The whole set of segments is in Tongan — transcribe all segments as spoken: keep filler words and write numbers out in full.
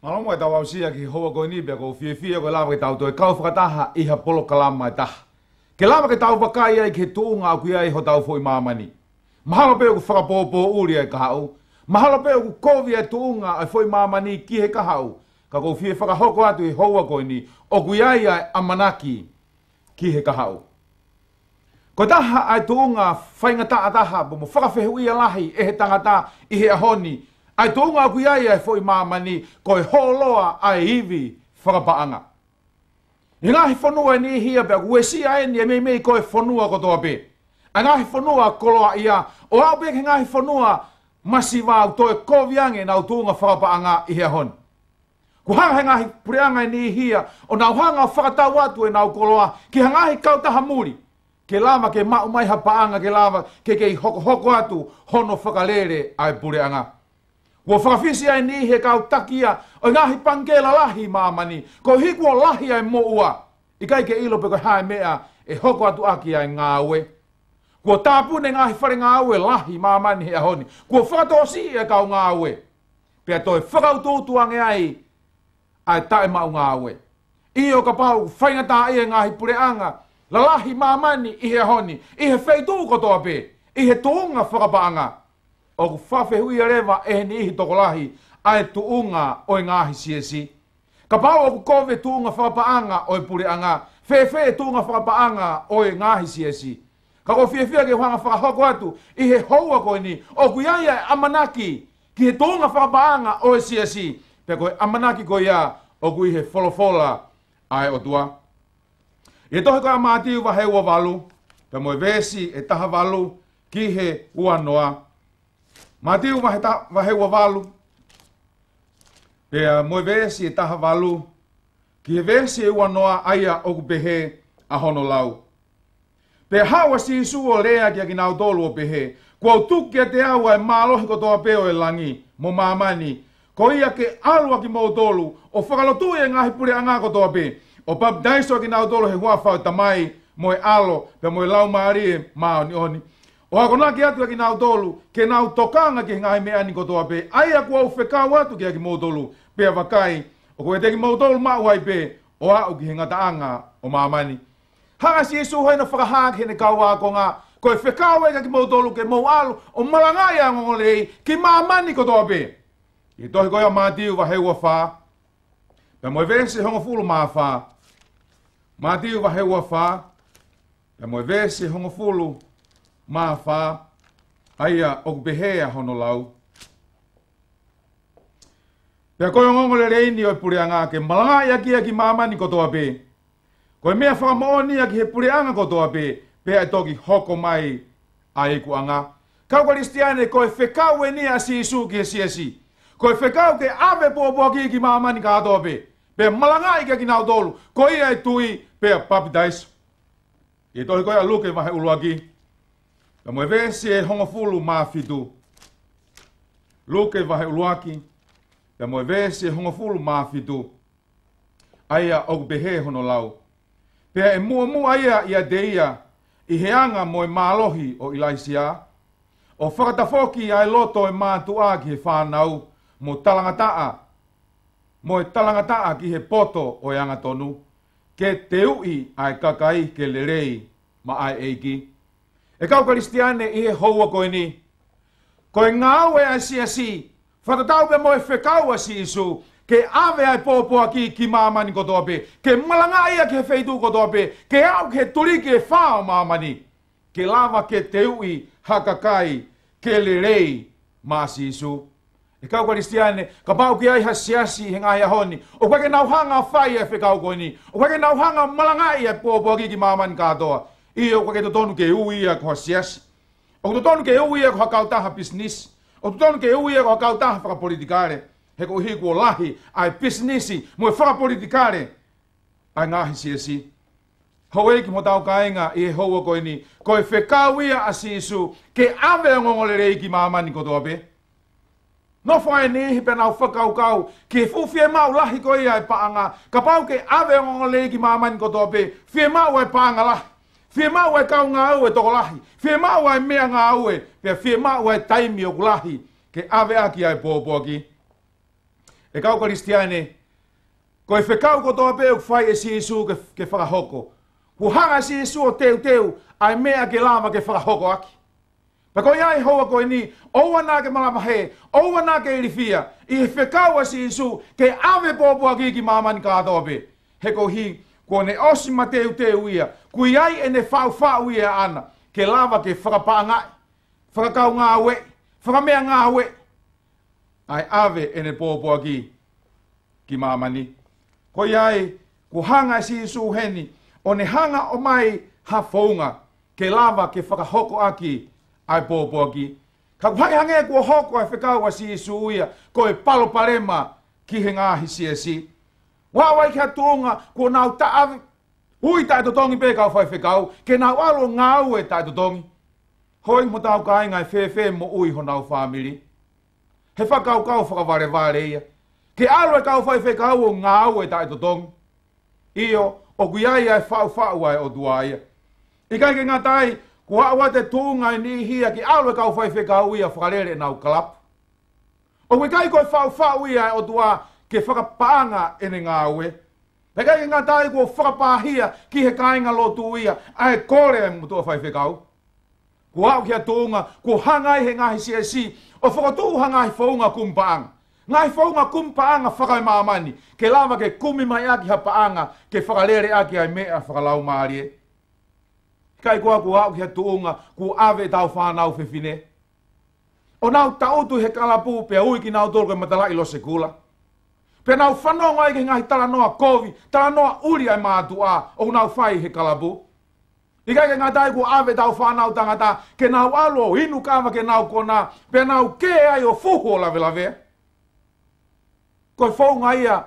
Mālō muʻa ʻetau aʻusia ki he houa ko eni pea ʻoku ou fiefia ko e lava ke tau toe kau fakataha ʻi ha polokalama ʻe taha. Ke lava ke tau vakai ai ki he tuʻunga ʻoku ʻi ai hotau foʻi māmani. Mahalo pē ʻoku fakapōpōʻuli ʻa e kahaʻu. Mahalo pē ʻoku kovi ʻa e tuʻunga ʻa e foʻi māmani ki he kahaʻu. Ka ʻoku ou fie fakahoko atu ʻi he houa ko eni ʻoku ʻi ai ʻa e ʻamanaki ki he kahaʻu. Ko e taha ʻa e tuʻunga faingataʻa taha pea mo fakafehuʻia lahi ʻe he tangata ʻi he ʻaho ni, ʻa e tuʻunga ʻoku ʻi ai ʻa e foʻi māmani ko e hōloa ʻa e ivi fakapaʻanga. ʻI he ngaahi fonua ʻe niʻihi ia pea ʻoku uesia eni ʻa e meimei ko e fonua kotoa pē. ʻA e ngaahi fonua koloaʻia, ʻo aʻu pē ki he ngaahi fonua masiva ʻoku toe kovi ange ʻenau tuʻunga fakapaʻanga ʻi he ʻaho ni. Kuo hanga he ngaahi puleʻanga ʻe niʻihi ia ʻo nau hanga ʻo fakatau atu ʻenau koloa ki ha ngaahi kautaha muli, ke lava ke maʻu mai ha paʻanga ke lava ke kei hokohoko atu hono fakalele ʻa e puleʻanga. Kuo fakafisi ai ʻe niʻihi e kau taki ia ʻo e ngaahi pangikē lalahi ʻi māmani, koeʻuhi kuo lahi ʻa e moʻua, ʻikai ke ʻilo pe ko e hā e meʻa ʻe hoko atu ʻaki ʻa e ngāue. Kuo tāpuni e ngaahi fale ngāue lahi ʻi māmani he ʻaho ni. Kuo fakatōsiʻi e kau ngāue, pea toe fakautuutu ange ai ʻa e taʻemaʻu ngāue. ʻIo, kapau ʻoku faingataʻaʻia e ngaahi puleʻanga lalahi ʻi māmani ʻi he ʻaho ni, ʻi he feituʻu kotoa pē, ʻi he tuʻunga fakapaʻanga, ʻoku fakafehuʻia leva ʻe he niʻihi tokolahi ʻa e tuʻunga ʻo e ngaahi siasi. Kapau ʻoku kovi e tuʻunga fakapaʻanga ʻo e puleʻanga, fēfē e tuʻunga fakapaʻanga ʻo e ngaahi siasi? Ka ʻoku ou fiefia ke u hanga ʻo fakahoko atu ʻi he houa ko eni ʻoku ʻi ai ʻa e ʻamanaki ki he tuʻunga fakapaʻanga ʻo e siasi, pea ko e ʻamanaki ko ia ʻoku ʻi he folofola ʻa e ʻOtua. ʻI he tohi ko ia ʻa Mātiu vahe ua valu, pea mo e veesi ʻe taha valu ki he ua noa. Mātiu vahe ta-, vahe ua valu, pea mo e veesi ʻe taha valu ki he veesi ʻe ua noa, ʻa ia ʻoku pehē ʻa hono lau: Pea haʻu ʻa Sīsū ʻo lea kiate kinautolu ʻo pehē, Kuo u tuku kiate au ʻa e mālohi kotoa pē ʻo e langi mo māmani. Ko ia ke ʻalu ʻa kimoutolu ʻo fakalotuʻi e ngaahi puleʻanga kotoa pē, ʻo papitaiso ʻa kinautolu he huafa ʻo e Tamai, mo e ʻAlo, pea mo e Laumālie Māʻoniʻoni, ʻo akonaki atu ʻa kinautolu ke nau tokanga ki he ngaahi meʻa ni kotoa pē ʻa ia kuo u fekau atu kiate kimoutolu. Pea vakai, ʻoku ʻiate kimoutolu maʻu ai pē ʻo aʻu ki he ngataʻanga ʻo māmani. Hanga ʻe Sīsū heni ʻo fakahā ki heʻene kau ākonga, Ko e fekau ē kiate kimoutolu ke mou ʻalu ʻo malangaʻi ʻa e ongoongolelei ki māmani kotoa pē. ʻI he tohi ko ia ʻa Mātiu vahe ua fā, pea mo e veesi ʻe hongofulu mā fā. Mātiu vahe ua fā, pea mo e veesi ʻe hongofulu mā fā, ʻa ia ʻoku pehē ʻa hono lau: Pea ko e ongoongolelei ni ʻo e puleʻanga ke malangaʻi ʻaki ia ki māmani kotoa pē. Ko e meʻa fakamoʻoni ia ki he puleʻanga kotoa pē, pea ʻe toki hoko mai ʻa e ikuʻanga. Kau Kalisitiane, ko e fekau eni ʻa Sīsū ki he siasi. Ko e fekau ke ʻave pōpoaki ki māmani kātoa pē, pea malangaʻi kiate kinautolu ko ia ʻe tui pea papitaiso. ʻI he tohi ko ia ʻa Luke vahe ʻuluaki, pea mo e veesi ʻe hongofulu mā fitu. Luke vahe ʻuluaki, pea mo e veesi ʻe hongofulu mā fitu, ʻa ia ʻoku pehē hono lau: Pea ʻe muʻomuʻa ia ʻiate ia ʻi he anga mo e mālohi ʻo ʻIlaisiā, ʻo fakatafoki ʻa e loto ʻo e mātuʻa ki he fānau, mo talangataʻa, mo e talangataʻa ki he poto ʻo e angatonu, ke teuʻi ʻa e kakai ke lelei maʻa e ʻEiki. ʻE kau Kalisitiane, ʻi he houa ko eni, ko e ngāue ʻa e siasi, fakatatau pē mo e fekau ʻa Sīsū, ke ʻave ʻa e pōpoaki ki māmani kotoa pē, ke malangaʻi ia ki he feituʻu kotoa pē, ke aʻu ki he tuliki ʻe fā ʻo māmani, ke lava ke teuʻi ha kakai ke lelei maʻa Sīsū. ʻE kau Kalisitiane, kapau ʻoku ʻi ai ha siasi he ngaahi ʻaho ni ʻoku ʻikai ke nau hanga ʻo fai e fekau ko eni, ʻoku ʻikai ke nau hanga ʻo malangaʻi e pōpoaki ki māmani kātoa, ʻio, ʻoku ʻikai ke totonu ke ui ia ko ha siasi. ʻOku totonu ke ui ia ko ha kautaha pisinisi. ʻOku totonu ke ui ia ko ha kautaha fakapolitikale, he koeʻuhi kuo lahi ʻa e pisinisi mo e fakapolitikale ʻa e ngaahi siasi. Houʻeiki mo hotau kāinga, ʻi he houa ko eni, ko e fekau ia ʻa Sīsū ke ʻave ʻa e ongoongolelei ki māmani kotoa pē. Nofo ai e niʻihi pea nau fakakaukau ki he fuʻu fiemaʻu lahi ko ia ʻa e paʻanga. Kapau ke ʻave ʻa e ongoongolelei ki māmani kotoa pē, fiemaʻu ʻa e paʻanga lahi, fiemaʻu ʻa e kau ngāue tokolahi, fiemaʻu ʻa e meʻangāue, pea fiemaʻu ʻa e taimi ʻoku lahi ke ʻave ʻaki ʻa e pōpoaki. ʻE kau Kalisitiane, ko e fekau kotoa pē ʻoku fai ʻe Sīsū ke, ke fakahoko, kuo hanga ʻe Sīsū ʻo teuteu ʻa e meʻa ke lava ke fakahoko ʻaki. Pea ko ia ʻi he houa ko eni, ʻoua naʻa ke malavahē, ʻoua naʻa ke ilifia ʻi he fekau ʻa Sīsū ke ʻave pōpoaki ki māmani kātoa pē. He koeʻuhi kuo ne ʻosi mateuteu ia, kuo ʻi ai ʻene faʻufaʻu ia ʻaʻana ke lava ke fakapaʻangaʻi, fakakaungāueʻi, fakameʻangāueʻi ʻa e ʻave ʻene pōpoaki ki māmani. Ko ia ai, kuo hanga ʻe Sīsū heni ʻo ne hanga ʻo ʻomai ha founga ke lava ke fakahoko ʻaki ʻa e pōpoaki. Ka ʻoku hangē kuo hoko ʻa e fekau ʻa Sīsū ia ko e palopalema ki he ngaahi siasi. Ua ua ki ha tuʻunga kuo nau taʻave ui taʻetotongi pē kau faifekau, ke nau ʻalu ʻo ngāue taʻetotongi. Hoi mo tau kāinga, ʻe fēfē moʻui honau fāmili? He fakakaukau fakavalevale ia, ke ʻalu e kau faifekau ʻo ngāue taʻetotongi. ʻIo, ʻoku ʻi ai ʻa e faʻufaʻu ʻa e ʻOtua ia. ʻIkai ke ngata ai, kuo aʻu atu e tuʻunga ʻe niʻihi ia ke ʻalu e kau faifekau ia ʻo fakalele ʻenau kalapu. ʻOku ʻikai ko e faʻufaʻu ia ʻa e ʻOtua ke fakapaʻanga ʻene ngāue. Pea ʻikai ke ngata ai, kuo fakapāhia ki he kāingalotu ia ʻa e kole ʻa e motuʻa faifekau. Kuo aʻu ki ha tuʻunga kuo hanga ai he ngaahi siasi ʻo fokotuʻu ha ngaahi founga kumi paʻanga. Ngaahi founga kumi paʻanga fakaemāmani, ke lava ke kumi mai ʻaki ha paʻanga ke fakalele ʻaki ʻa e meʻa fakalaumālie. ʻIkai koā kuo aʻu ki ha tuʻunga kuo ʻave ʻetau fānau fefine ʻo nau tangutu he kalapu pea ui kinautolu ko e matalaʻi losekula. Pea nau fanongo ai ki he ngaahi talanoa kovi, talanoa ʻuli ʻa e mātuʻa ʻoku nau fai he kalapu. ʻIkai ke ngata ai, kuo ʻave ʻetau fānau tangata ke nau ʻalu ʻo inu kava ke nau kona, pea nau kē ai ʻo fuhu ʻo lavelavea. Ko e founga ia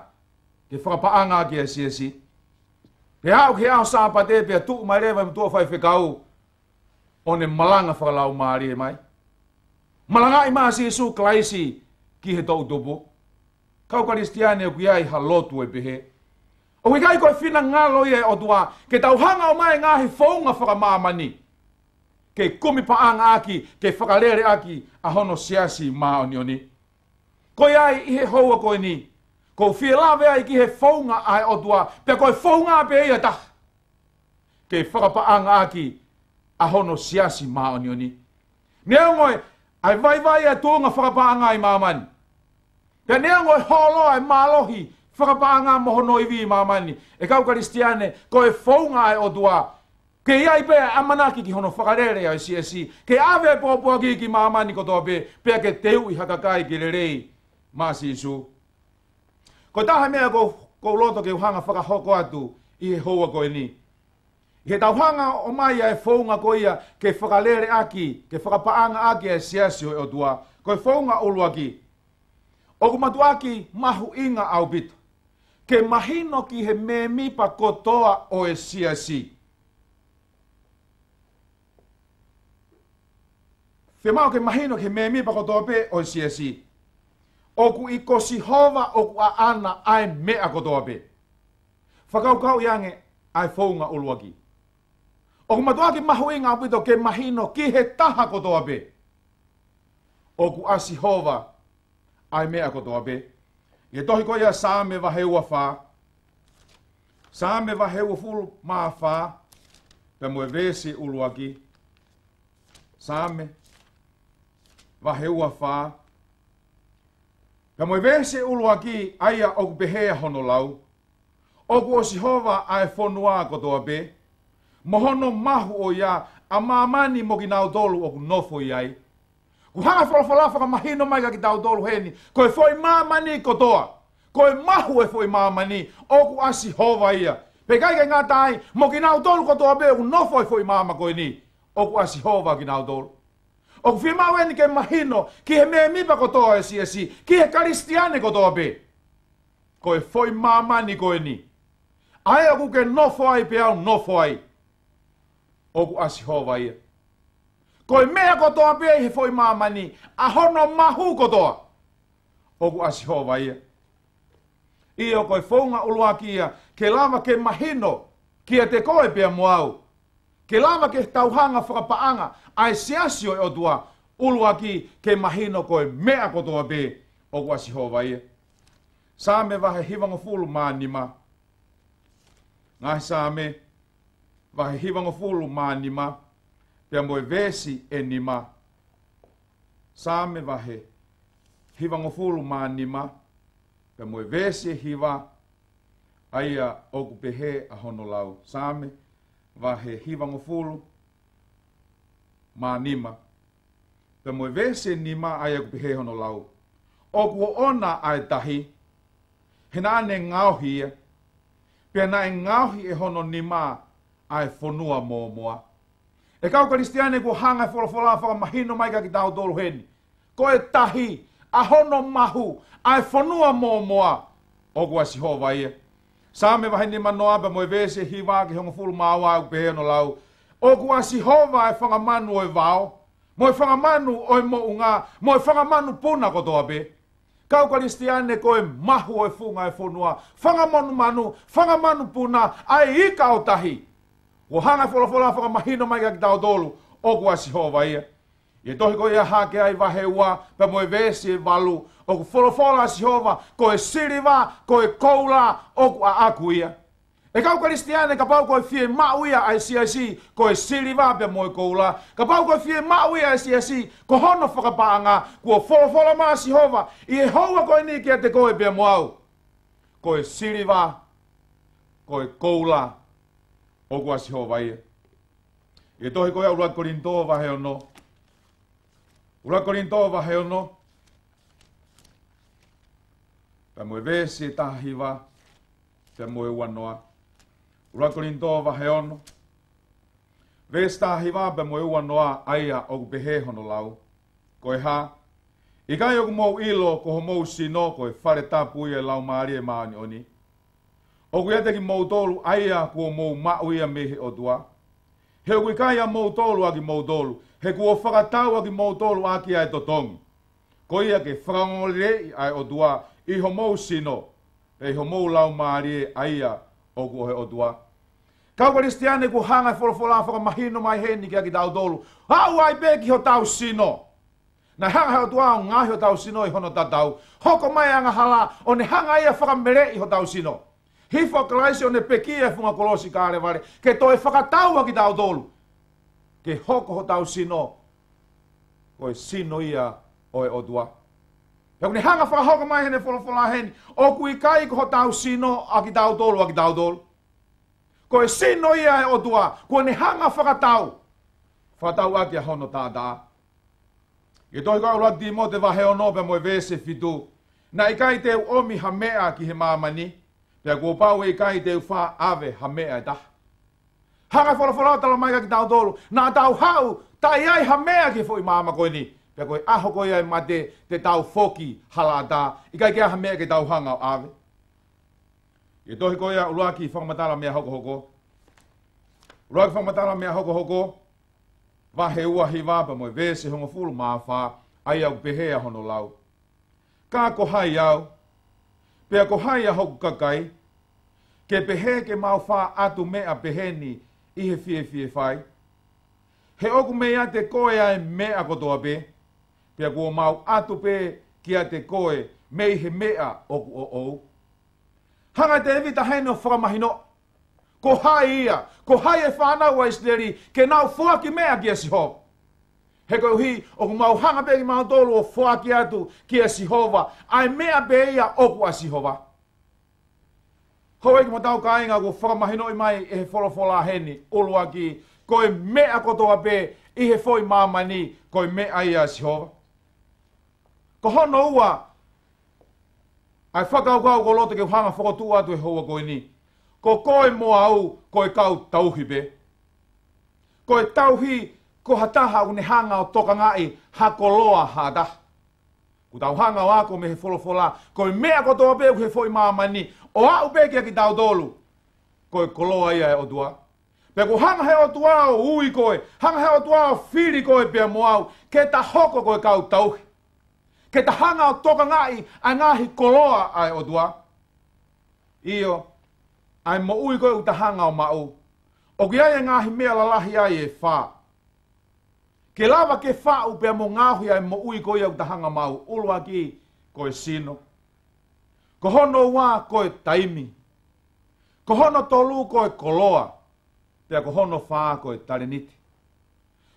ke fakapaʻanga ʻaki ʻa e siasi. Pea aʻu ki he ʻaho Sāpate pea tuʻu mai leva e motuʻa faifekau ʻo ne malanga fakalaumālie mai. Malangaʻi mai ʻa Sīsū Kalaisi ki he toʻutupu. Kau Kalisitiane, ʻoku ʻi ai ha lotu ʻe pehē? ʻOku ʻikai ko e finangalo ia ʻo e ʻOtua ke tau hanga ʻo ʻomai e ngaahi founga fakamāmani ke kumi paʻanga ʻaki, ke fakalele ʻaki ʻa hono siasi māʻoniʻoni. Ko ia ai, ʻi he houa ko eni, ʻoku ou fie lave ai ki he founga ʻa e ʻOtua, pea ko e founga pē ia ʻe taha ke fakapaʻanga ʻaki ʻa hono siasi māʻoniʻoni. Neongo ʻa e vaivai ʻa e tuʻunga fakapaʻanga ʻi māmani, pea neongo e holo ʻa e mālohi fakapaʻanga mo hono ivi ʻi māmani, ʻe kau Kalisitiane, ko e founga ʻa e ʻOtua ke ʻi ai pē ʻa e ʻamanaki ki hono fakalele ʻa e siasi, ke ʻave e pōpoaki ki māmani kotoa pē, pea ke teuʻi ha kakai ke lelei maʻa Sīsū. Ko e taha e meʻa ʻoku ou, ʻoku ou loto ke u hanga fakahoko atu ʻi he houa ko eni, ʻi heʻetau hanga ʻo ʻomai ʻa e founga ko ia ke fakalele ʻaki, ke fakapaʻanga ʻaki ʻa e siasi ʻo e ʻOtua. Ko e founga ʻuluaki, ʻoku mātuʻaki mahuʻinga ʻaupito ke mahino ki he mēmipa kotoa ʻo e siasi. Fiemaʻu ke mahino ki he mēmipa kotoa pē ʻo e siasi, ʻoku ʻi ko Sihova, ʻoku ʻaʻana ʻa e meʻa kotoa pē. Fakakaukauʻi ange ʻa e founga ʻuluaki. ʻOku mātuʻaki mahuʻinga ʻaupito ke mahino ki he taha kotoa pē, ʻoku ʻa Sihova ʻa e meʻa kotoa pē. ʻI he tohi ko ia Saame vahe ua fā, Saame vahe uofulu mā fā, pea mo e veesi ʻuluaki. Saame vahe ua fā, pea mo e veesi ʻuluaki, ʻa ia ʻoku pehē hono lau: ʻOku ʻo Sihova ʻa e fonua kotoa pē, mo hono mahu ʻo ia, ʻa māmani mo kinautolu ʻoku nofo ʻi ai. ʻOku hanga e folofola ʻo fakamahino mai kia kitautolu heni, ko e foʻi māmani kotoa, ko e mahu e foʻi māmani, ʻoku ʻa Sihova ia. Pea ʻikai ke ngata ai, mo kinautolu kotoa pē ʻoku nofo he foʻi māmani ko eni, ʻoku ʻa Sihova kinautolu. ʻOku fiemaʻu eni ke mahino ki he mēmipa kotoa ʻo e siasi, ki he Kalisitiane kotoa pē, ko e foʻi māmani ko eni, ʻa ē ʻoku ke nofo ai pea u nofo ai, ʻoku ʻa Sihova ia. Ko e meʻa kotoa pē ʻi he foʻi māmani, ʻa hono mahu kotoa, ʻoku ʻa Sihova ia. ʻIo, ko e founga ʻuluaki ia ke lava ke mahino kiate koe pea mo au, ke lava ke tau hanga ʻo fakapaʻanga ʻa e siasi ʻo e ʻOtua. ʻUluaki, ke mahino ko e meʻa kotoa pē, ʻoku ʻa Sihova ia. Saame vahe hivangofulu mā nima. Ngaahi Saame vahe hivangofulu mā nima, pea mo e veesi ʻe nima. Saame vahe hivangofulu mā nima, pea mo e veesi ʻe hiva, ʻa ia ʻoku pehē ʻa hono lau. Saame vahe hivangofulu mā nima, pea mo e veesi ʻe nima, ʻa ia ʻoku pehē hono lau. ʻOku ʻoʻona ʻa e tahi, he naʻa ne ngaohi ia, pea naʻe ngaohi ʻe hono nima ʻa e fonua mōmoa. ʻE kau Kalisitiane, kuo hanga ʻe he folofola ʻo fakamahino mai kiate kitautolu heni, ko e tahi, ʻa hono mahu, ʻa e fonua mōmoa, ʻoku ʻa Sihova ia. Saame vahe nima noa, pea mo e veesi ʻe hiva ki he hongofulu mā ua, ʻoku pehē hono lau: ʻOku ʻa Sihova ʻa e fanga manu ʻo e vao, mo e fanga manu ʻo e moʻunga, mo e fanga manu puna kotoa pē. Kau Kalisitiane, ko e mahu ʻo e funga ʻo e fonua, fanga manu manu, fanga manu puna, ʻa e ika ʻo tahi, kuo hanga ʻe he folofola ʻo fakamahino mai kiate kitautolu, ʻoku ʻa Sihova ia. ʻI he tohi ko ia Hakeai vahe ua, pea mo e veesi ʻe valu, ʻoku folofola ʻa Sihova, ko e siliva, ko e koula, ʻoku ʻaʻaku ia. ʻE kau Kalisitiane, kapau ko e fiemaʻu ia ʻa e siasi, ko e siliva pea mo e koula. Kapau ko e fiemaʻu ia ʻa e siasi, ko hono fakapaʻanga, kuo folofola mai ʻa Sihova ʻi he houa ko eni kiate koe pea mo au, ko e siliva, ko e koula, ʻoku ʻa Sihova ia. ʻI he tohi ko ia ʻUluaki Kolinitō vahe ono. ʻUluaki Kolinitō vahe ono, pea mo e veesi ʻe taha hiva, pea mo e ua noa. ʻUluaki Kolinitō vahe ono, veesi taha hiva pea mo e ua noa, ʻa ia ʻoku pehē hono lau: Ko e hā, ʻikai ʻoku mou ʻilo ko homou sino ko e fale tapu ia ʻo e Laumālie Māʻoniʻoni, ʻoku ʻiate kimoutolu, ʻa ia kuo mou maʻu ia mei he ʻOtua? He ʻoku ʻikai ʻamoutolu ʻa kimoutolu, he kuo fakatau ʻa kimoutolu ʻaki ʻa e totongi. Ko ia ke fakaongoongoleleiʻi ʻa e ʻOtua ʻi homou sino, pea ʻi homou laumālie, ʻa ia ʻoku ʻo e ʻOtua. Kau Kalisitiane, kuo hanga ʻe he folofola ʻo fakamahino mai heni kiate kitautolu, aʻu ai pē ki hotau sino. Naʻe hanga ʻe he ʻOtua ʻo ngaohi hotau sino ʻi hono tatau. Hoko mai e angahala, ʻo ne hanga ia ʻo fakameleʻi hotau sino. Hifo ʻa Kalaisi ʻo ne pekia he funga kolosi Kalevale, ke toe fakatau ʻa kitautolu, ke hoko hotau sino ko e sino ia ʻo e ʻOtua. He ʻoku ne hanga ʻo fakahoko mai heʻene folofola heni, ʻoku ʻikai ko hotau sino ʻa kitautolu, ʻa kitautolu. Ko e sino ia ʻo e ʻOtua, kuo ne hanga ʻo fakatau, fakatau ʻaki ʻa hono taʻataʻa. ʻI he tohi ko ia ʻUluaki Tīmote vahe ono pea mo e veesi ʻe fitu: Naʻe ʻikai te u ʻomi ha meʻa ki he māmani, pea kuo pau ʻe ʻikai te u faʻa ʻave ha meʻa ʻe taha. Hanga ʻe he folofola ʻo tala mai kiate kitautolu, naʻa tau haʻu taʻe ʻi ai ha meʻa ki he foʻi māmani ko eni, pea ko e ʻaho ko ia ʻo e mate te tau foki halaʻatā, ʻikai ke ʻi ai ha meʻa ke tau hanga ʻo ʻave. ʻI he tohi ko ia ʻUluaki Fakamatala Meʻa Hokohoko. ʻUluaki Fakamatala Meʻa Hokohoko, vahe ua hiva pea mo e veesi ʻe hongofulu mā fā, ʻa ia ʻoku pehē ʻa hono lau: Ka ko hai au, pea ko hai ʻa hoku kakai, ke pehē ke mau faʻa ʻatu meʻa peheni ʻi he fiefie fai? He ʻoku meiate koe ʻa e meʻa kotoa pē, pea kuo mau ʻatu pē kiate koe mei he meʻa ʻoku ʻoʻou. Hanga ʻe Tēvita heni ʻo fakamahino, ko hai ia, ko hai e fānau ʻa ʻIsileli ke nau foaki meʻa kia Sihova. He koeʻuhi ʻoku mau hanga pē kimautolu ʻo foaki atu kia Sihova ʻa e meʻa pē ia ʻoku ʻa Sihova. Houʻeiki mo hotau kāinga, kuo fakamahinoʻi mai ʻe he folofola heni, ʻuluaki, ko e meʻa kotoa pē ʻi he foʻi māmani, ko e meʻa ia ʻa Sihova. Ko hono ua, ʻa e fakakaukau ʻoku ou loto ke u hanga ʻo fokotuʻu atu he houa ko eni, ko koe mo au, ko e kau tauhi pē. Ko e tauhi, ko ha taha ʻoku ne hanga ʻo tokangaʻi ha koloa ha taha. ʻOku tau hanga ʻo ako mei he folofola, ko e meʻa kotoa pē ʻoku ʻi he foʻi māmani, ʻo aʻu pē kia kitautolu, ko e koloa ia ʻa e ʻOtua. Pea kuo hanga ʻe he ʻOtua ʻo ui koe, hanga ʻe he ʻOtua ʻo fili koe pea mo au, ke ta hoko ko e kau tauhi. Ke ta hanga ʻo tokangaʻi ʻa e ngaahi koloa ʻa e ʻOtua. ʻIo, ʻa e moʻui ko ē ʻoku ta hanga ʻo maʻu, ʻoku ʻi ai e ngaahi meʻa lalahi ai ʻe fā ke lava ke faʻu pea mo ngaohi ʻa e moʻui ko ia ʻoku ta hanga ʻo maʻu. ʻUluaki, ko e sino. Ko hono ua ko e taimi. Ko hono tolu ko e koloa. Pea ko hono fā ko e talēniti.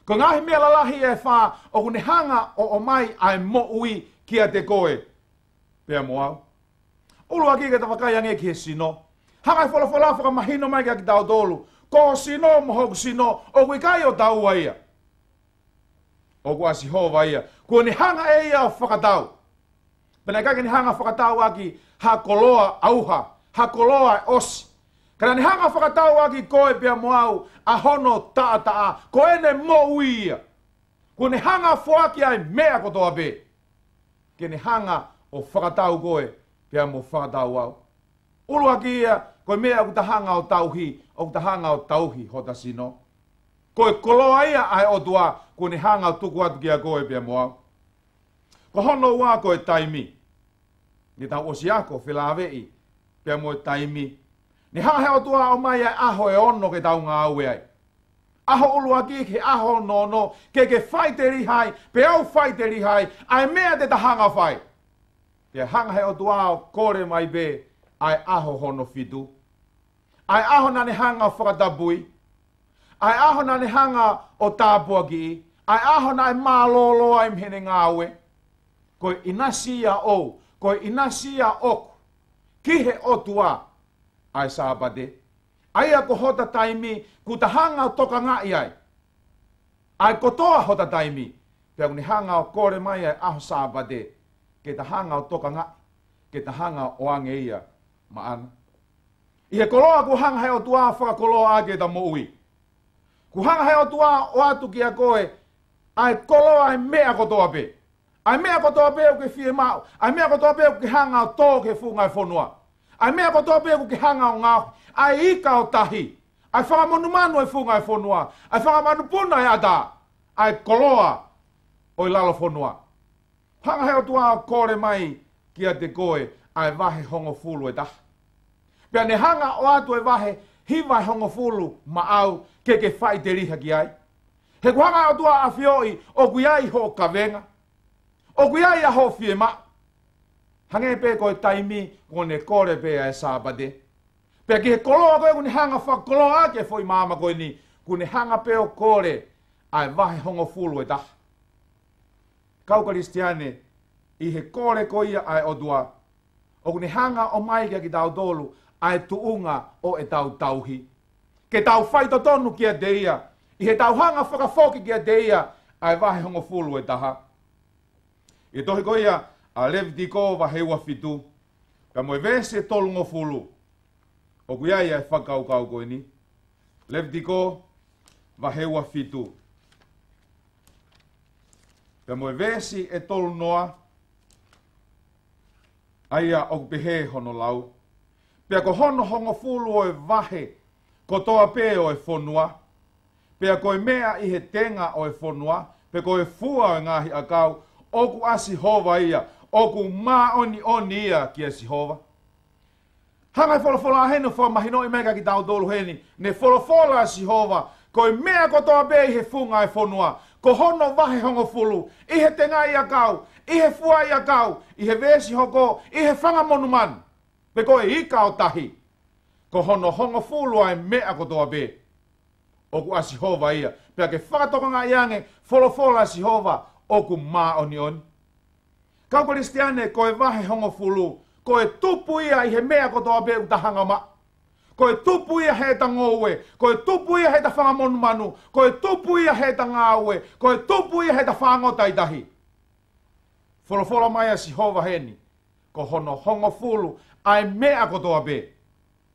Ko e ngaahi meʻa lalahi ʻe fā ʻoku ne hanga ʻo ʻomai ʻa e moʻui kiate koe pea mo au. ʻUluaki ke ta vakai ange ki he sino. Hanga ʻe he folofola ʻo fakamahino mai kiate kitautolu, ko ho sino mo hoku sino ʻoku ʻikai ʻo taua ia. ʻOku ʻa Sihova ia. Kuo ne hanga ʻe ia ʻo fakatau. Pea naʻe ʻikai ke ne hanga ʻo fakatauʻaki ha koloa ʻauha, ha koloa ʻosi. Ka naʻa ne hanga ʻo fakatauʻaki koe pea mo au ʻa hono taʻataʻa, ko ʻene moʻui ia. Kuo ne hanga ʻo foaki ʻa e meʻa kotoa pē. Ke ne hanga ʻo fakatau koe pea mo fakatau au. ʻUluaki ia, ko e meʻa ʻoku ta hanga ʻo tauhi, ʻoku ta hanga ʻo tauhi hota sino. Ko e koloa ia ʻa e ʻOtua, kuo ne hanga ʻo tuku atu kiate koe pea mo au. Ko hono ua ko e taimi. Ne tau ʻosi ako felāveʻi pea mo e taimi. Ne hanga ʻe he ʻOtua ʻo ʻomai ʻa e ʻaho ʻe ono ke tau ngāue ai. ʻAho ʻuluaki ki he ʻaho ono ono, ke ke faʻiteliha ai, pea u faʻiteliha ai, ʻa e meʻa te ta hanga ʻo fai. Pea hanga ʻe he ʻOtua ʻo kole mai pē ʻa e ʻaho hono fitu. ʻA e ʻaho naʻa ne hanga ʻo fakatapui. ʻA e ʻaho naʻa ne hanga ʻo tāpuakiʻi. ʻA e ʻaho naʻe mālōlō ai mei heʻene ngāue. Ko e ʻinasi ia ʻoʻou, ko e ʻinasi ia ʻoku, ki he ʻOtua ʻa e Sāpate. ʻA ia ko hota taimi, kuo ta hanga ʻo tokangaʻi ai ʻa e kotoa hota taimi. Pea kuo ne hanga ʻo kole mai ʻa e ʻaho Sāpate, ke ta hanga ʻo tokangaʻi, ke ta hanga ʻo ʻoange ia maʻana. ʻI he koloa kuo hanga ʻe he ʻOtua ʻo fakakoloaʻaki ʻeta moʻui. Kuo hanga ʻe he ʻOtua ʻo ʻoatu kiate koe ʻa e koloa ʻa e meʻa kotoa pē. ʻA e meʻa kotoa pē ʻoku ke fiemaʻu, ʻa e meʻa kotoa pē ʻoku ke hanga ʻo tō ki he funga ʻo e fonua. ʻA e meʻa kotoa pē ʻoku ke hanga ʻo ngaohi, ʻa e ika ʻo tahi, ʻa e fanga monumanu ʻo e funga ʻo e fonua, ʻa e fanga manupuna ʻo e ʻatā, ʻa e koloa ʻo e lalo fonua. Hanga ʻe he ʻOtua ʻo kole mai kiate koe ʻa e vahe hongofulu ʻe taha. Pea ne hanga ʻo ʻoatu e vahe hiva ʻe hongofulu maʻau ke ke faʻiteliha ki ai. He kuo hanga ʻe he ʻOtua ʻo ʻafioʻi ʻoku ʻi ai hoʻo kavenga. ʻOku ʻi ai ʻa hoʻo fiemaʻu. Hangē pē ko e taimi kuo ne kole pē ʻa e Sāpate. Pea ki he koloa ko ē kuo ne hanga ʻo fakakoloaʻaki e foʻi māmani ko eni, kuo ne hanga pē ʻo kole ʻa e vahe hongofulu ʻe taha. Kau Kalisitiane, ʻi he kole ko ia ʻa e ʻOtua, ʻoku ne hanga ʻo ʻomai kiate kitautolu ʻa e tuʻunga ʻo ʻetau tauhi. Ke tau faitotonu kiate ia, ʻi heʻetau hanga ʻo fakafoki kiate ia ʻa e vahe hongofulu ʻe taha. ʻI he tohi ko ia ʻa Levitiko vahe ua fitu, pea mo e veesi ʻe tolungofulu. ʻOku ʻi ai ʻa e fakakaukau ko eni. Levitiko vahe ua fitu, pea mo e veesi ʻe tolunoa, ʻa ia ʻoku pehē hono lau. Pea ko hono hongofulu ʻo e vahe kotoa pē ʻo e fonua, pea ko e meʻa ʻi he tenga ʻo e fonua, pe ko e fua ʻo e ngaahi ʻakau, ʻoku ʻa Sihova ia, ʻoku māʻoniʻoni ia kia Sihova. Hanga ʻe he folofola heni ʻo fakamahinoʻi mai kiate kitautolu heni, ne folofola ʻa Sihova, ko e meʻa kotoa pē ʻi he funga ʻo e fonua, ko hono vahe hongofulu, ʻi he tengaʻi ʻakau, ʻi he fuaʻi ʻakau, ʻi he veesi hoko, ʻi he fanga monumanu, pe ko e ika ʻo tahi, ko hono hongofulu ʻa e meʻa kotoa pē, ʻoku ʻa Sihova ia. Pea ke fakatokangaʻi ange, folofola ʻa Sihova, ʻoku māʻoniʻoni. Kau Kalisitiane, ko e vahe hongofulu, ko e tupu ia ʻi he meʻa kotoa pē ʻoku ta hanga ʻo maʻu. Ko e tupu ia heʻeta ngoue, ko e tupu ia heʻeta fanga monumanu, ko e tupu ia heʻeta ngāue, ko e tupu ia heʻeta fāngota ʻi tahi. Folofola mai ʻa Sihova heni, ko hono hongofulu ʻa e meʻa kotoa pē,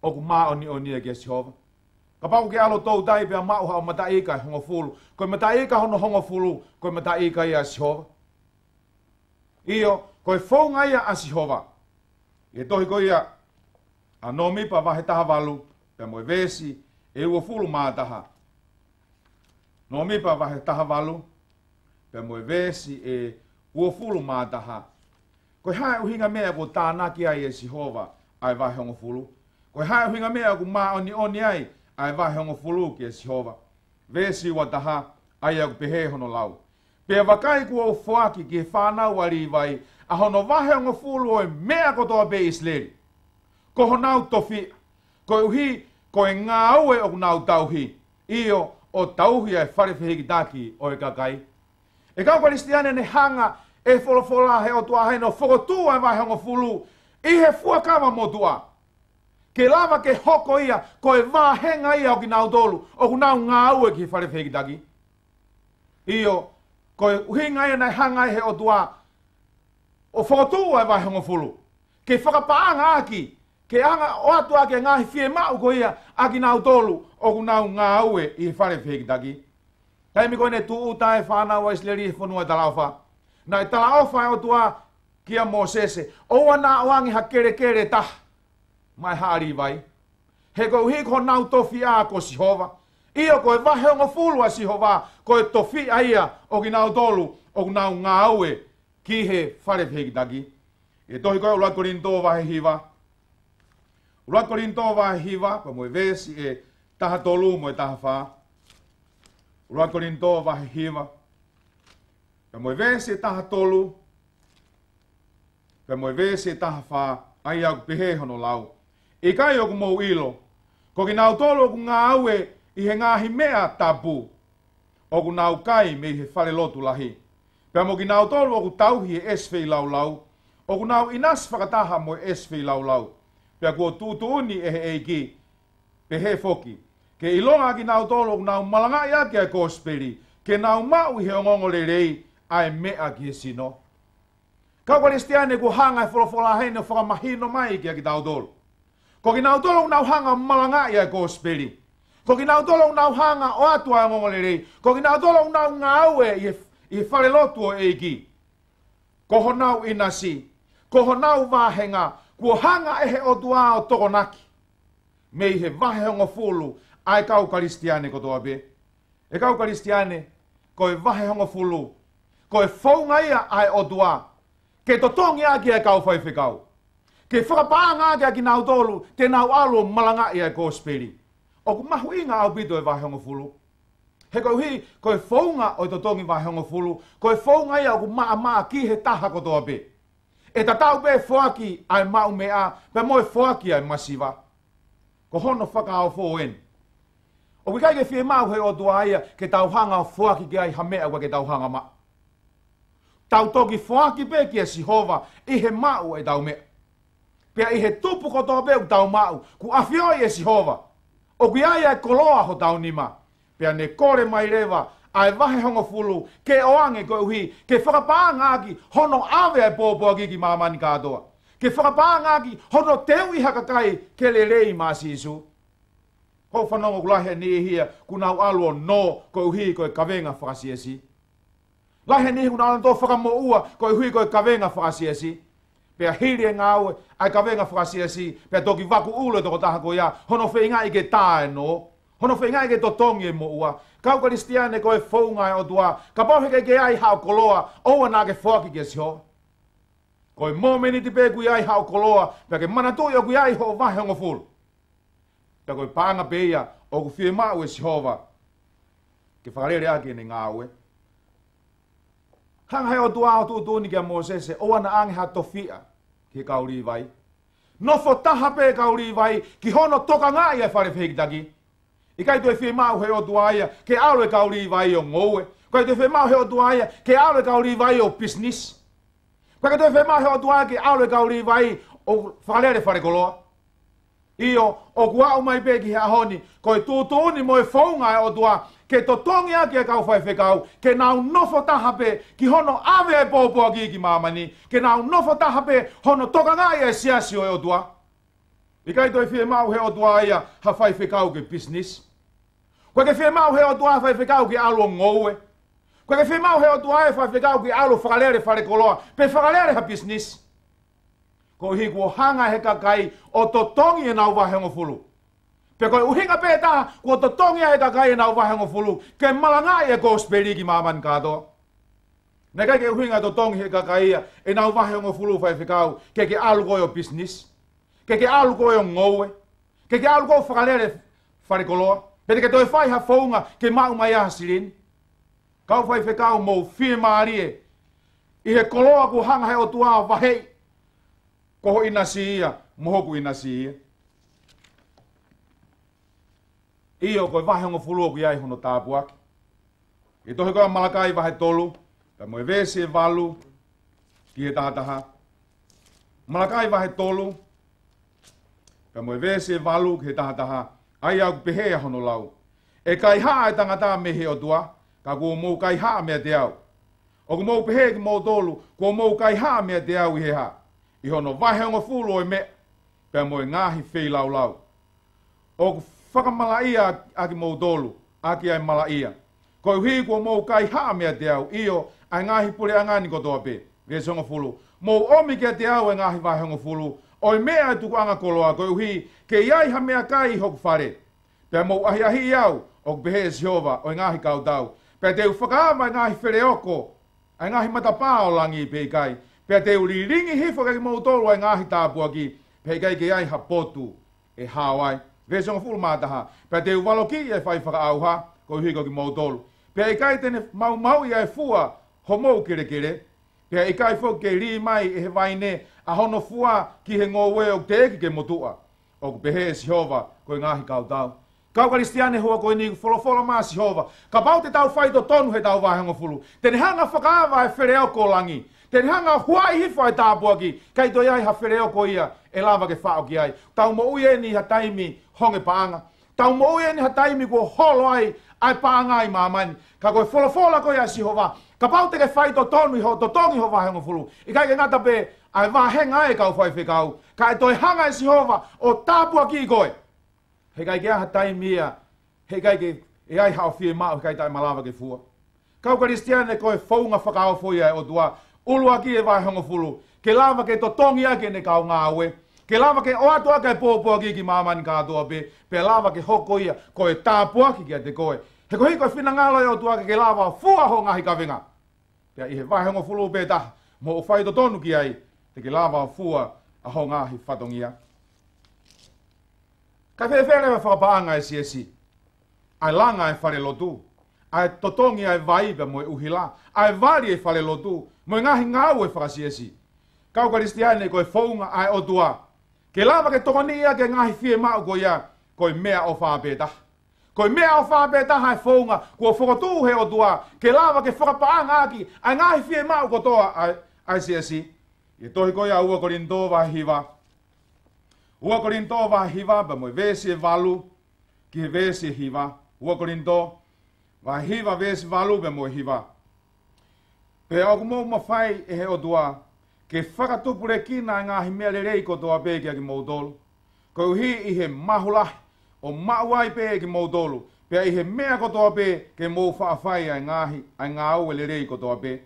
ʻoku māʻoniʻoni ia kia Sihova. Kapau ʻoku ke ʻalu toutai pea maʻu haʻo mataʻi ika ʻe hongofulu, ko e mataʻi ika hono hongofulu, ko e mataʻi ika ia ʻa Sihova. ʻIo, ko e founga ia ʻa Sihova. ʻI he tohi ko ia ʻa Nōmipa vahe taha valu, pea mo e veesi ʻe uofulu mā taha. Nōmipa vahe taha valu, pea mo e veesi ʻe uofulu mā taha. Ko e hā e ʻuhinga meʻa ʻoku tānaki ai ʻe Sihova ʻa e vahe hongofulu? Ko e hā e ʻuhinga meʻa ʻoku māʻoniʻoni ai ʻa e vahe hongofulu kia Sihova? Veesi ua taha, ʻa ia ʻoku pehē hono lau. Pea vakai, kuo u foaki ki he fānau ʻa Līvai ʻa hono vahehongofulu ʻo e meʻa kotoa pē ʻi ʻIsileli, ko honau tofiʻa, koeʻuhi ko e ngāue ʻoku nau tauhi, ʻio, ʻo tauhi ʻa e fale fehikitaki ʻo e kakai. ʻE kau Kalisitiane, ne hanga ʻe he folofola ʻa e ʻOtua heni ʻo fokotuʻu ʻa e vahehongofulu ʻi he fuakava motuʻa, ke lava ke hoko ia ko e vāhenga ia ʻo kinautolu ʻoku nau ngāue ki he fale fehikitaki. ʻIo, ko e ʻuhinga ia naʻe hanga ʻe he ʻOtua ʻo fokotuʻu ʻa e vahehongofulu, ke fakapaʻanga ʻaki, ke hanga ʻo ʻoatu ʻaki e ngaahi fiemaʻu ko ia ʻa kinautolu ʻoku nau ngāue ʻi he fale fehikitaki. Taimi ko ē ne tūʻuta ai e fānau ʻa ʻIsileli he fonua talaʻofa, naʻe talaʻofa ʻa e ʻOtua kia Mōsese, ʻoua naʻa ʻoange ha kelekele ʻe taha maʻa e haʻa Līvai, he koeʻuhi ko honau tofiʻa ko Sihova. ʻIo, ko e vahehongofulu ʻa Sihova, ko e tofiʻa ia ʻo kinautolu ʻoku nau ngāue ki he fale fehikitaki. ʻI he tohi ko ē ʻUluaki Kolinitō vahe hiva. ʻUluaki Kolinitō vahe hiva, pea mo e veesi ʻe taha tolu mo e taha fā. ʻUluaki Kolinitō vahe hiva, pea mo e veesi ʻe taha tolu, pea mo e veesi ʻe taha fā, ʻa ia ʻoku pehē hono lau: ʻIkai ʻoku mou ʻilo, ko kinautolu ʻoku ngāue ʻi he ngaahi meʻa tapu, ʻoku nau kai mei he fale lotu lahi, pea mo kinautolu ʻoku tauhi e ʻesi feilaulau, ʻoku nau ʻinasi fakataha mo e ʻesi feilaulau, pea kuo tuʻutuʻuni ʻe he ʻEiki, pehē foki, ke ʻiloa ʻa kinautolu ʻoku nau malangaʻi ʻaki ʻa e kosipeli, ke nau maʻu ʻi he ongoongolelei ʻa e meʻa ki he sino. Kau Kalisitiane, kuo hanga ʻe he folofola heni ʻo fakamahino mai kia kitautolu, ko kinautolu ʻoku nau hanga ʻo malangaʻi ʻa e kosipeli, ko kinautolu ʻoku nau hanga ʻo ʻoatu ʻa e ongoongolelei, ko kinautolu ʻoku nau ngāue ʻi he, ʻi he fale lotu ʻo e ʻEiki, ko honau ʻinasi, ko honau vāhenga, kuo hanga ʻe he ʻOtua ʻo tokonaki mei he vahehongofulu ʻa e kau Kalisitiane kotoa pē. ʻE kau Kalisitiane, ko e vahehongofulu, ko e founga ia ʻa e ʻOtua ke totongi ʻaki ʻa e kau faifekau, ke fakapaʻanga ʻaki ʻa kinautolu te nau ʻalu ʻo malangaʻi ʻa e kosipeli. ʻOku mahuʻinga ʻaupito e vahehongofulu, he koeʻuhi ko e founga ʻo e totongi vahehongofulu, ko e founga ia ʻoku maʻamaʻa ki he taha kotoa pē. ʻE tatau pē e foaki ʻa e maʻumeʻa pea mo e foaki ʻa e masiva. Ko hono fakaofo eni. ʻOku ʻikai ke fiemaʻu ʻe he ʻOtua ia ke tau hanga ʻo foaki ki ai ha meʻa ʻoku ʻikai ke tau hanga ʻo maʻu. Tau toki foaki pē kia Sihova ʻi he maʻu ʻetau meʻa. Pea ʻi he tupu kotoa pē ʻoku tau maʻu, kuo ʻafioʻi ʻe Sihova ʻoku ʻi ai ʻa e koloa hotau nima. Pea ne kole mai leva ʻa e vahehongofulu ke ʻoange koeʻuhi ke fakapaʻanga ʻaki hono ʻave ʻa e pōpoaki ki māmani kātoa, ke fakapaʻanga ʻaki hono teuʻi ha kakai ke lelei maʻa Sīsū. Ko e fanongo, ʻoku lahi e niʻihi ia ʻoku nau ʻalu ʻo nō koeʻuhi ko e kavenga fakasiasi. Lahi e niʻihi ʻoku nau ʻalu ʻo fakamoʻua koeʻuhi ko e kavenga fakasiasi. Pea hili e ngāue ʻa e kavenga fakasiasi, pea toki vaku ʻulu e tokotaha ko ia, hono feingaʻi ke tā e nō, hono feingaʻi ke totongi e moʻua. Kau Kalisitiane, ko e founga ʻa e ʻOtua, kapau he ʻikai ke ʻi ai haʻo koloa, ʻoua naʻa ke foaki kia Sihova. Ko e mōmeniti pē ʻoku ʻi ai haʻo koloa, pea ke manatuʻi ʻoku ʻi ai hoʻo vahehongofulu, pea ko e paʻanga pē ia ʻoku fiemaʻu ʻe Sihova ke fakalele ʻaki ʻene ngāue. Hanga ʻe he ʻOtua ʻo tuʻutuʻuni kia Mōsese, ʻoua naʻa ʻoange ha tofiʻa ki he kau Līvai. Nofo taha pē e kau Līvai ki hono tokangaʻi ʻa e fale fehikitaki. ʻIkai toe fiemaʻu ʻe he ʻOtua ia ke ʻalu e kau Līvai ʻo ngoue. ʻIkai toe fiemaʻu ʻe he ʻOtua ia ke ʻalu e kau Līvai ʻo pisinisi. ʻIkai toe fiemaʻu ʻe he ʻOtua ia ke ʻalu e kau Līvai ʻo fakalele falekoloa. ʻIo, ʻoku aʻu mai pē ki he ʻaho ni, ko e tuʻutuʻuni mo e founga ʻa e ʻOtua ke totongi ʻaki e kau faifekau, ke nau nofo taha pē ki hono ʻave e pōpoaki ki māmani, ke nau nofo taha pē hono tokangaʻi e siasi ʻo e ʻOtua. ʻIkai toe fiemaʻu ʻe he ʻOtua ia ha faifekau ke pisinisi. ʻIkai ke fiemaʻu ʻe he ʻOtua ha faifekau ke ʻalu ʻo ngoue. ʻIkai ke fiemaʻu ʻe he ʻOtua ia ha faifekau ke ʻalu ʻo fakalele falekoloa, pe fakalele ha pisinisi. Koeʻuhi kuo hanga ʻe he kakai ʻo totongi ʻenau vahehongofulu. Pea ko e ʻuhinga pē taha kuo totongi ai ʻe he kakai ʻenau vahehongofulu, ke malangaʻi e kosipeli ki māmani kātoa. Naʻe ʻikai ke ʻuhinga e totongi ʻe he kakai ia ʻenau vahehongofulu, faifekau, ke ke ʻalu koe ʻo pisinisi, ke ke ʻalu koe ʻo ngoue, ke ke ʻalu koe ʻo fakalele falekoloa, pe te ke toe fai ha founga ke maʻu mai ai ha silini. Kau faifekau, mou fiemālie ʻi he koloa kuo hanga he ʻOtua ʻo vaheʻi. Ko ho ʻinasi ia mo hoku ʻinasi ia. ʻIo, ko e vahe hongofulu ʻoku ʻi ai hono tāpuaki. ʻI he tohi ko ia ʻa Malakai vahe tolu, pea mo e veesi ʻe valu ki he taha taha. Malakai vahe tolu, pea mo e veesi ʻe valu ki he taha taha, ʻa ia ʻoku pehē ʻa hono lau: ʻE kaihaʻa e tangata mei he ʻOtua, ka kuo mou kaihaʻa meiate au. ʻOku mou pehē kimoutolu, kuo mou kaihaʻa meiate au ʻi he hā? ʻI hono vahe hongofulu ʻo e meʻa, pea mo e ngaahi feilaulau. ʻOku fakamalaʻia ʻa kimoutolu ʻaki ʻa e malaʻia, koeʻuhi kuo mou kaihaʻa meiate au, ʻio, ʻa e ngaahi puleʻanga ni kotoa pē. Veesi hongofulu: Mou ʻomi kiate au e ngaahi vahe hongofulu ʻo e meʻa ʻo e tukuʻanga koloa, koeʻuhi ke ʻi ai ha meʻakai ʻi hoku fale. Pea mou ʻahiʻahiʻi au, ʻoku pehē ʻe Sihova ʻo e ngaahi kautau. Pea te u fakaava e ngaahi feleoko, ʻa e ngaahi matapā ʻo langi pe ʻikai. Pea te u lilingi hifo kiate kimoutolu ʻa e ngaahi tāpuaki, pea ʻikai ke ʻi ai ha potu ʻe hao ai. Veesi hongofulu mā taha: Pea te u valokiʻi e fai fakaʻauha, koeʻuhi ko kimoutolu. Pea ʻikai te ne maumauʻi ʻa e fua homou kelekele, pea ʻikai foki ke lī mai ʻe he vaine ʻa hono fua ki he ngoue ʻoku teʻeki ke motuʻa, ʻoku pehē ʻe Sihova ko e ngaahi kautau. Kau Kalisitiane, he houa ko eni ʻoku folofola mai ʻa Sihova, kapau te tau faitotonu heʻetau vahe hongofulu, te ne hanga ʻo fakaava e feleoko ʻo langi. Te ne hanga ʻo huaʻi hifo ʻa e tāpuaki, ʻikai toe ʻi ai ha feleoko ia ʻe lava ke faʻo ki ai. Tau moʻui eni ʻi ha taimi honge paʻanga. Tau moʻui eni ʻi ha taimi kuo holo ai ʻa e paʻanga ʻi māmani. Ka ko e folofola ko ia ʻa Sihova, kapau te ke faitotonu ʻi hoʻo totongi ho vahe hongofulu, ʻikai ke ngata pē ʻa e vahenga ē, kau faifekau, ka ʻe toe hanga ʻe Sihova ʻo tāpuakiʻi koe. He ʻikai ke ʻi ai ha taimi ia, he ʻikai ke ʻi ai haʻo fiemaʻu, he ʻikai taʻemalava ke fua. Kau Kalisitiane, ko e founga fakaofo ia ʻa e ʻOtua. ʻUluaki, e vahe hongofulu, ke lava ke totongi ʻaki ʻene kau ngāue, ke lava ke ʻoatu ʻaki e pōpoaki ki māmani kātoa pē, pea lava ke hoko ia ko e tāpuaki kiate koe. He koeʻuhi ko e finangalo ʻo e ʻOtua ke ke lava ʻo fua hoʻo ngaahi kavenga. Pea ʻi he vahe hongofulu pē taha, mo hoʻo faitotonu ki ai, te ke lava ʻo fua ʻa hoʻo ngaahi fatongia. Ka fēfē leva e fakapaʻanga ʻa e siasi? ʻA e langa e falelotu, ʻa e totongi ʻa e vai pea mo e ʻuhila, ʻa e vali e falelotu, mo e ngaahi ngāue fakasiasi. Kau Kalisitiane, ko e founga ʻa e ʻOtua ke lava ke tokoniʻi ʻaki e ngaahi fiemaʻu ko ia, ko e meʻaʻofa pē taha. Ko e meʻaʻofa pē taha e founga kuo fokotuʻu he ʻOtua ke lava ke fakapaʻanga ʻaki ʻa e ngaahi fiemaʻu kotoa ʻa e, ʻa e siasi. ʻI he tohi ko ia ʻa ua Kolinitō vahe hiva. ua Kolinitō vahe hiva pea mo e veesi ʻe valu ki he veesi ʻe hiva. ua Kolinitō vahe hiva, veesi valu pea mo e hiva. Pea ʻoku mou mafai ʻe he ʻOtua ke fakatupulekina ʻa e ngaahi meʻa lelei kotoa pē kiate kimoutolu, koeʻuhi ʻi he mahu lahi ʻo maʻu ai pē ʻe kimoutolu, pea ʻi he meʻa kotoa pē ke mou faʻa fai ʻa e ngaahi, ʻa e ngāue lelei kotoa pē.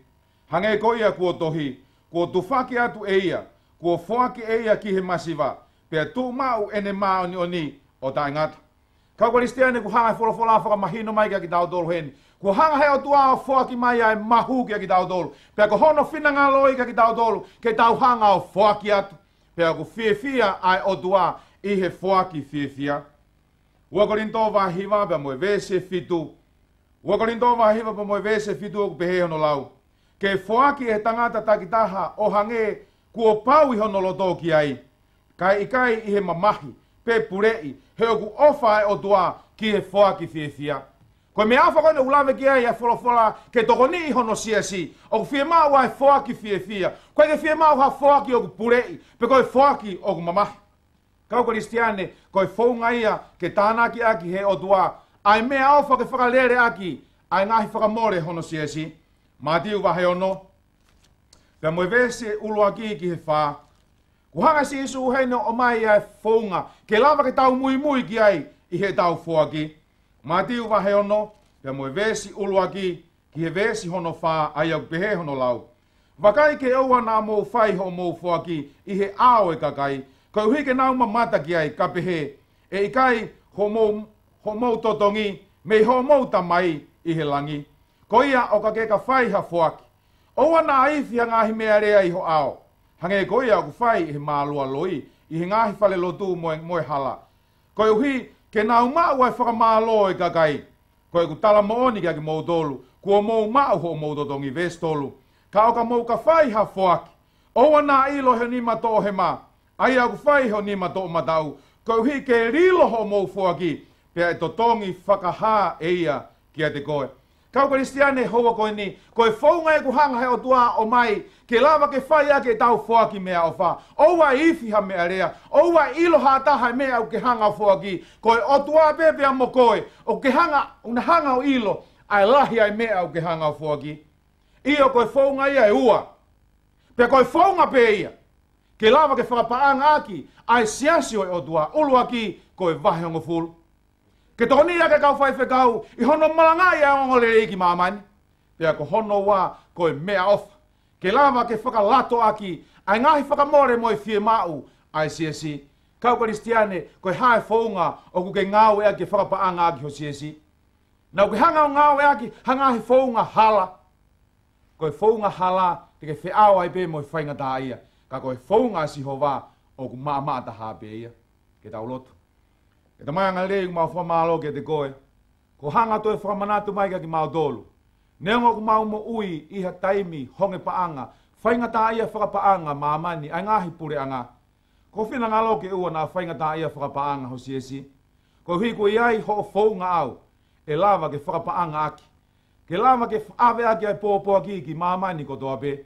Hangē ko ia kuo tohi, kuo tufaki atu ʻe ia, kuo foaki ʻe ia ki he masiva, pea tuʻumaʻu ʻene māʻoniʻoni ʻo taʻengata. Kau Kalisitiane, kuo hanga e folofola ʻo fakamahino mai kiate kitautolu heni, kuo hanga he ʻOtua ʻo foaki mai ʻa e mahu kiate kitautolu, pea ko hono finangalo ia kiate kitautolu ke tau hanga ʻo foaki atu. Pea ʻoku fiefia ʻa e ʻOtua ʻi he foaki fiefia. ua Kolinitō vahe hiva pea mo e veesi ʻe fitu. ua Kolinitō vahe hiva pea mo e veesi ʻe fitu, ʻoku pehē hono lau: Ke foaki ʻe he tangata takitaha ʻo hangē kuo pau ʻi hono loto ki ai, kae ʻikai ʻi he mamahi pe puleʻi, he ʻoku ʻofa ʻa e ʻOtua ki he foaki fiefia. Ko e meʻaʻofa ko eni ʻoku lave ki ai ʻa e folofola ke tokoniʻi hono siasi, ʻoku fiemaʻu ʻa e foaki fiefia. ʻOku ʻikai ke fiemaʻu ha foaki ʻoku puleʻi, pe ko e foaki ʻoku mamahi. Kau Kalisitiane, ko e founga ia ke tānaki ʻaki he ʻOtua ʻa e meʻaʻofa ke fakalele ʻaki ʻa e ngaahi fakamole hono siasi. Mātiu vahe ono, pea mo e veesi ʻuluaki ki he fā. Kuo hanga ʻe Sīsū heni ʻo ʻomai ʻa e founga ke lava ke tau muimui ki ai ʻi heʻetau foaki. Mātiu vahe ono, pea mo e veesi ʻuluaki ki he veesi hono fā, ʻa ia ʻoku pehē hono lau: Vakai ke ʻoua naʻa mou fai hoʻomou foaki ʻi he ʻao ʻo e kakai, koeʻuhi ke nau mamata ki ai, ka pehē, ʻe ʻikai hoʻomou, hoʻomou totongi mei hoʻomou Tamai ʻi he langi. Ko ia, ʻo ka ke ka fai ha foaki, ʻoua naʻa ifi ha ngaahi meʻalea ʻi ho ʻao, hangē ko ia ʻoku fai ʻe he mālualoi ʻi he ngaahi falelotu mo e, mo e hala, koeʻuhi ke nau maʻu ʻa e fakamālō ʻo e kakai. Ko ʻeku tala moʻoni kiate kimoutolu, kuo mou maʻu hoʻomou totongi. Veesi tolu. Ka ʻo ka mou ka fai ha foaki, ʻoua naʻa ʻilo ʻe ho nima toʻohema, ʻa ia ʻoku fai ʻe ho nima toʻomataʻu, koeʻuhi ke lilo hoʻomou foaki, pea ʻe totongi fakahā ʻe ia kiate koe. Kau Kalisitiane, houa ko eni, ko e founga ʻoku hanga he ʻOtua ʻo ʻomai ke lava ke fai ʻaki ʻetau foaki meʻaʻofa. ʻOua ʻe ifi ha meʻalea, ʻoua ʻe ʻilo ha taha e meʻa ʻoku ke hanga ʻo foaki. Ko e ʻOtua pē pea mo koe, ʻoku ke hanga, ʻoku na hanga ʻo ʻilo ʻa e lahi ʻa e meʻa ʻoku ke hanga ʻo foaki. ʻIo, ko e founga ia ʻe ua. Pea ko e founga pē ia ke lava ke fakapaʻanga ʻaki ʻa e siasi ʻo e ʻOtua. ʻUluaki, ko e vahehongofulu. Ke tokoniʻi ʻaki e kau faifekau ʻi hono malangaʻi ʻa e ongoongolelei ki māmani. Pea ko hono ua, ko e meʻaʻofa. Ke lava ke fakalato ʻaki ʻa e ngaahi fakamole mo e fiemaʻu ʻa e siasi. Kau Kalisitiane, ko e hā e founga ʻoku ke ngāueʻaki ke fakapaʻanga ʻaki ho siasi? Naʻa ke hanga ʻo ngāueʻaki ha ngaahi founga hala. Ko e founga hala te ke feʻao ai pē mo e faingataʻaʻia. Ka ko e founga ʻa Sihova ʻoku maʻamaʻa taha pē ia. Ke tau lotu. ʻE Tamai angalelei, ʻoku mau fakamālō kiate koe. Ko hoʻo hanga ʻo toe fakamanatu mai kiate kimautolu, neongo ʻoku mau moʻui ʻi ha taimi honge paʻanga, faingataʻaʻia fakapaʻanga māmani ʻa e ngaahi puleʻanga, ko ho finangalo ke ʻoua naʻa faingataʻaʻia fakapaʻanga ho siasi. Koeʻuhi kuo ʻi ai hoʻo founga ʻau ʻe lava ke fakapaʻanga ʻaki, ke lava ke ʻave ʻaki ʻa e pōpoaki ki māmani kotoa pē,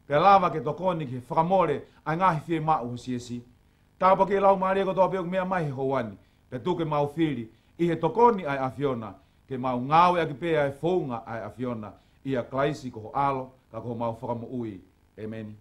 pea lava ke tokoni ki he fakamole ʻa e ngaahi fiemaʻu ho siasi. Tāpuakiʻi e laumālie kotoa pē ʻoku meʻa mai he houa ni, pea tuku ke mau fili ʻi he tokoni ʻa e ʻAfiona, ke mau ngāueʻaki pē ʻa e founga ʻa e ʻAfiona, ʻia Kalaisi ko ho ʻAlo, ka ko homau Fakamoʻui. ʻĒmeni.